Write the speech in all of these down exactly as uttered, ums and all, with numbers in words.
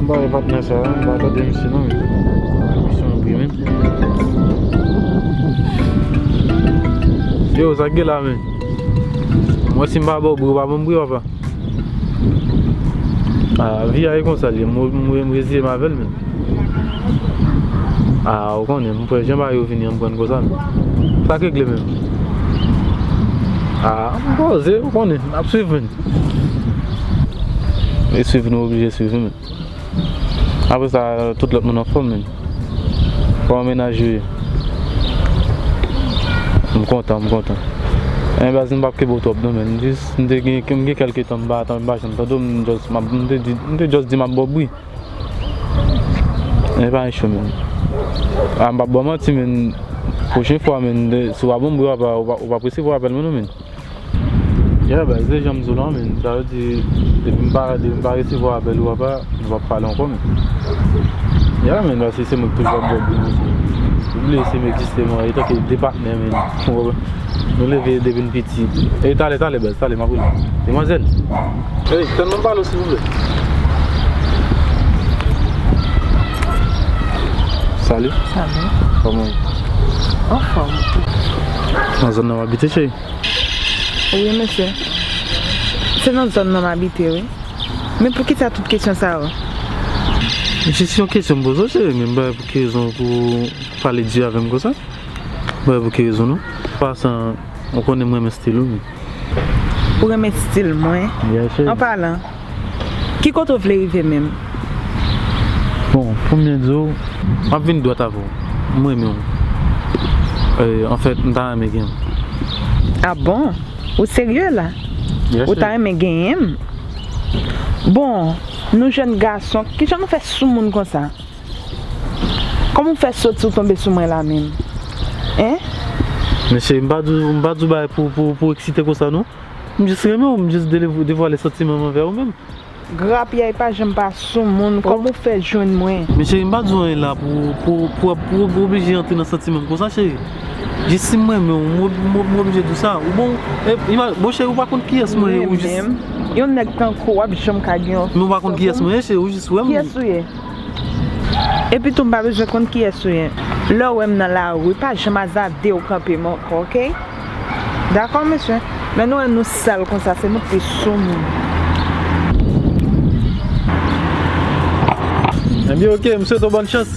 Ba e patnè sa, m pa tande misye non, men. Misye yon bri, men. Yo, sa k gen la, men? Mwen, si m pa ba w bri, ou pa ban m bri, papa. Ah, vi a e konsa li ye, m, m, m reziye m avè l, men. Ah, ou konnen, m kwè jan ba yo vini an, m pran konsa, men. Sa k regle, men. Ah, m poze, ou konnen, n ap swiv, men. E swiv, nou oblije swiv, men. Apre sa, tout lòt moun anfòm, men. Kòman mennaj ou ye? M kontan, m kontan. Enben, baz, m p ap kenbe w twòp, non, men. Jis, m te gen, m gen kèlke tan, m pa, m pa janm tande w, m just, m ap, m te di, m te just di m ap ba w bri. E pa yon cho, men. A, m p ap ba w manti, men. Pwochen fwa, men, de, si w pa ban m bri, w pa, w pa, w p ap resevwa apèl mwen, non, men. Yeah, baz, se jan m di w lan, men. Sa vle di, depi m pa, depi m pa resevwa apèl ou, papa, nou p ap pale ankò, men. Yeah, men, paske se mwen ki toujou ap ba w bri, men. Ou bliye se m egziste, men, e tanke de patnè, men. Nou leve depi n piti. E talè, talè, baz, talè, m ap rele w. Demwazèl. Hey, tann mwen pale w, silvouplè. Salut. Salut. Kòman w ye? Anfòm. Nan zòn nan w abite, cheri? Wi, mesye. Se nan zòn nan m abite, wi. Men poukisa tout kesyon sa yo? Jis yon kesyon m poze w, cheri, men m pa wè pou ki rezon pou pale di avè m konsa. M pa wè pou ki rezon, non. Pasan, ou konnen m renmen stil ou, men. Ou renmen stil mwen? Yeah, cheri. An palan, ki kote w vle rive menm? Bon, pou m byen di w, m ap vin dwat avè w. M renmen w. E, anfèt, m ta renmen gen w. Ah bon? Ou serye la? Ou ta renmen genyen m? Bon, nou jèn gason, kijan nou fè soumoun konsa? Kòman w fè soti w tonbe sou mwen la menm? Hein? Men cheri, m pa di w, m pa di w bagay pou, pou, pou eksite konsa non. M jis renmen w, m jis delivre, devwale santiman m anvè ou menm. Grapyay pa janm pa soumoun, kòman w fè jwenn mwen? Men cheri, m pa di w anyen la pou, pou, pou, pou, pou oblije antre nan santiman m konsa, cheri. Jis si m renmen w, m, m, m oblije di w sa. Ou bon, e, ima-, bon, cheri, ou pa konn kiyès mwen ye, ou jis. Yon nèg tankou w ap janm ka gen yon. Men ou pa konn kiyès mwen ye, cheri, ou jis wè m. Kiyès ou ye? Epi tou, m pa bezwen konn kiyès ou ye. Lè w wè m nan lari, pa janm azade w kanpe m ankò, oke? Dakò, mesye. Lè nou wè nou sal konsa, se nou k pi soumoun. Ebyen, oke, m swete w bòn chans.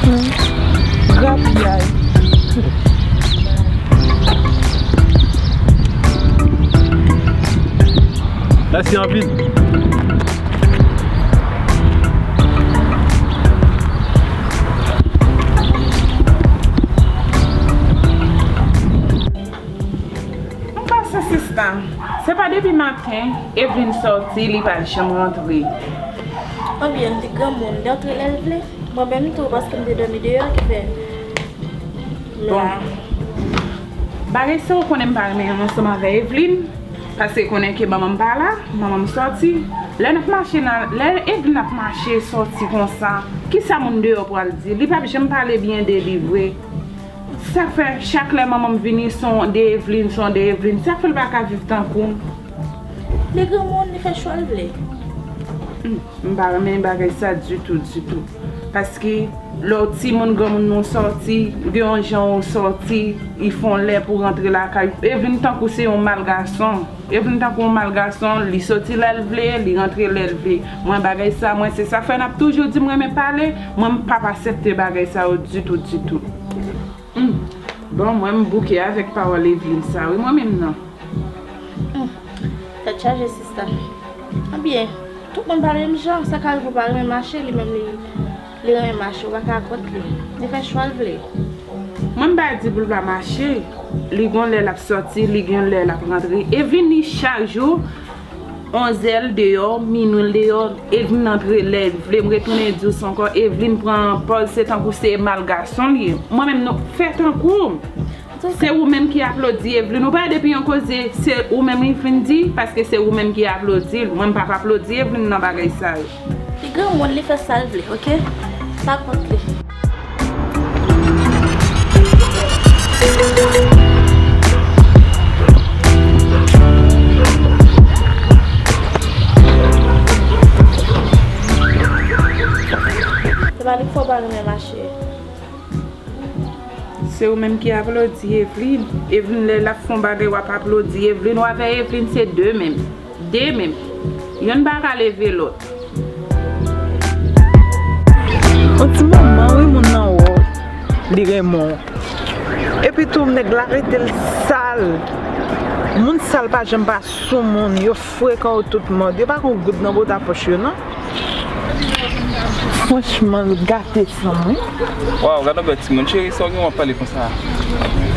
Hmm. Grapyay. Mèsi anpil. M pase sista. Se pa depi maten Eveline sòti, li pa janm rantre. Ebyen, li granmoun, li antre lè l vle. Mwen menm tou, paske m te dòmi deyò, ki fè m la. Bon. Bagay sa ou konnen m pa renmen ansanm avè Eveline, paske konnen ke manman m pa la, manman m sòti. Lè n ap mache nan, lè Eveline ap mache sòti konsa, kisa moun deyò pral di? Li p ap janm pale byen de li vre. Sa fè chak lè manman m vini, se on de Eveline, se on de Eveline. Sa fè l pa ka viv tankou m. Li granmoun, li fè chwa l vle. Hmm, m pa renmen bagay sa ditou, ditou. Paske lè w timoun, granmoun nou sòti, gen yon jan ou sòti, li fè on lè pou rantre lakay. Eveline tankou se yon mal gason. Eveline tankou yon mal gason, li sòti lè l vle, li rantre lè l vle. Mwen bagay sa, mwen se sa fè n ap toujou di m renmen pale, mwen m p ap aksepte bagay sa yo ditou, ditou. Hmm. Bon, mwen m bouke avèk pawòl Eveline sa, wi, mwen menm nan. Hmm. Tèt chaje, sista. Ebyen, tout moun pa menm jan, sa ka rive ou pa renmen mache, li menm li, li renmen mache, ou pa ka kont li. Li fè chwa l vle. Mwen m pa di pou l pa mache, li gon lè l ap sòti, li gon lè l ap rantre. Eveline, li chak jou, onzè l deyò, minwi l deyò, Eveline antre lè l vle, m retounen di w sa ankò, Eveline pran pòz se tankou se mal gason l ye. Mwen menm, non, fè tankou w. Se ou menm ki aplodi Eveline. Ou pa depi yon koze, se ou menm li vin di, paske se ou menm ki aplodi l. Mwen, m p ap aplodi Eveline nan bagay sa yo. Li granmoun, li fè sa l vle, oke? Pa kont li. Sa li k fè w pa renmen mache? Se ou menm ki aplodi Evelyne. Evelyne, lè l ap fè yon bagay, w ap aplodi Evelyne. Ou avè Evelyne, se de menm. De menm. Yonn pa ka leve lòt. Yon ti moman, wi, moun nan wè w, li renmen w. Epi tou, nèg la rete l sal. Moun sal pa janm pa sou moun. Yo frekan yo tout mòd. Yo pa gon goud nan bota pòch yo, non. Franchman, l gate san m, wi. Waw, gade yon bèl timoun. Cheri, sa w gen w ap pale konsa?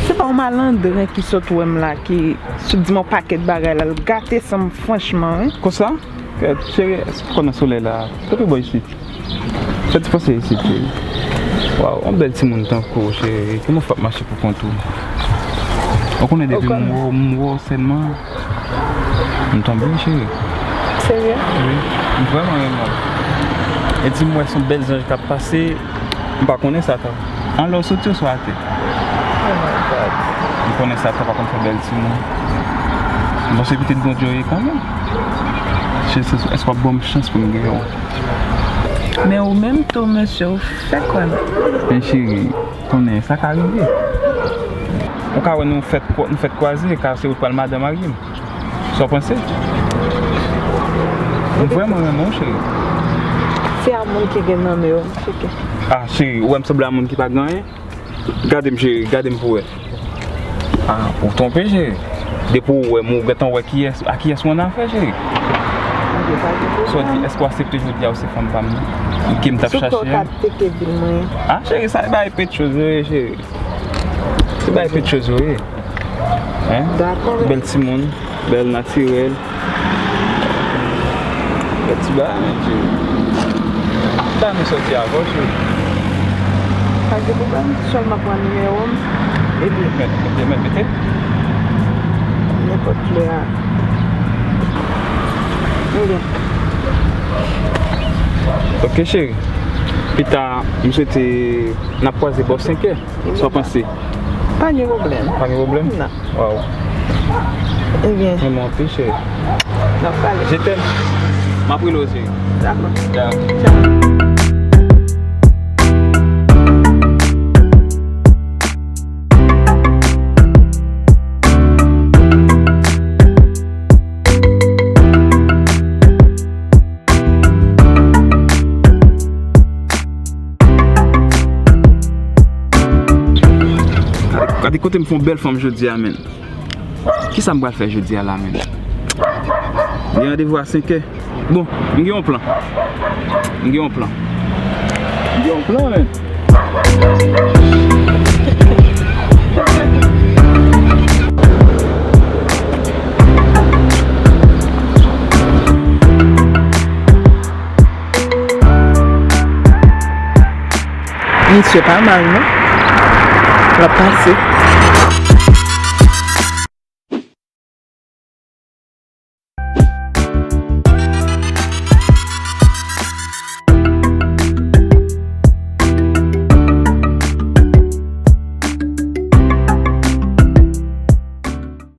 Se pa yon malandren ki sot wè m la, ki sot di m yon pakèt bagay la. L gate san m, franchman, wi. Konsa? Kèt, cheri, èske w konn nan solèy la? Kanpe bò isit. Fè ti pase isit, cheri. Waw, yon bèl timoun tankou w, cheri. Kòman w fè ap mache pou kont ou? Ou konnen depi m wè w, m wè w sèlman, m tonbe, cheri. Serye? Wi, m vrèman renmen w. E di m wè se yon bèl zanj k ap pase, m pa konnen sa ka. Anlè w soti oswa atè? Oh my God. M konnen sa ka pa konn fè bèl timoun. M panse petèt Bondye w ye kanmenm. Jezi, èske w ap ban m chans pou m genyen w? Men ou menm tou, mesye, ou fè kwè m. Men cheri, konnen sa ka rive. Ou ka wè nou fèt kwa-, nou fèt kwaze, ka se ou t pral madan marye m. Sa w panse? M vrèman renmen w, cheri. Se a moun ki gen nan men yo, m cheke. Ah, cheri, ou wè m sanble a moun ki pa gen anyen? Gade m, cheri, gade m pou wè. Ah, ou twonpe, cheri. Depi ou wè m, ou gentan wè kiyès, a kiyès mwen nan afè, cheri. Sa w di, èske w aksepte jodi a ou se fanm pa m nan? Ke m t ap chache a? Sou kò w t ap teke vil mwen. Ah, cheri, sa e bagay petchoz, wi, cheri. Se bagay petchoz, wi. Hein? Dakò. Bèl timoun. Bèl natirèl. Bèl ti bagay, men, cheri. Sa nou sòti avè w, cheri. Pa gen pwoblèm, sèlman pran nimewo m, epi mete, mete, mete. Nenpòt lè a. Ebyen. Ok, cheri. Pita, m swete n ap kwaze bò senkè. Sa w panse? Pa gen pwoblèm. Pa gen pwoblèm? Non. Waw. Ebyen. Mwen, mwen anpil, cheri. N ap pale. Je t'aime. M ap rele w, cheri. Dakò. Dakò. Tchao. Gade, gade kote m fè yon bèl fanm jodi a, menn. Kisa m pral fè jodi a la, menn? Gen randevou a senkè. Bon, m gen yon plan. M gen yon plan. M gen yon plan, menn. Misye pa mal, non. L ap pase.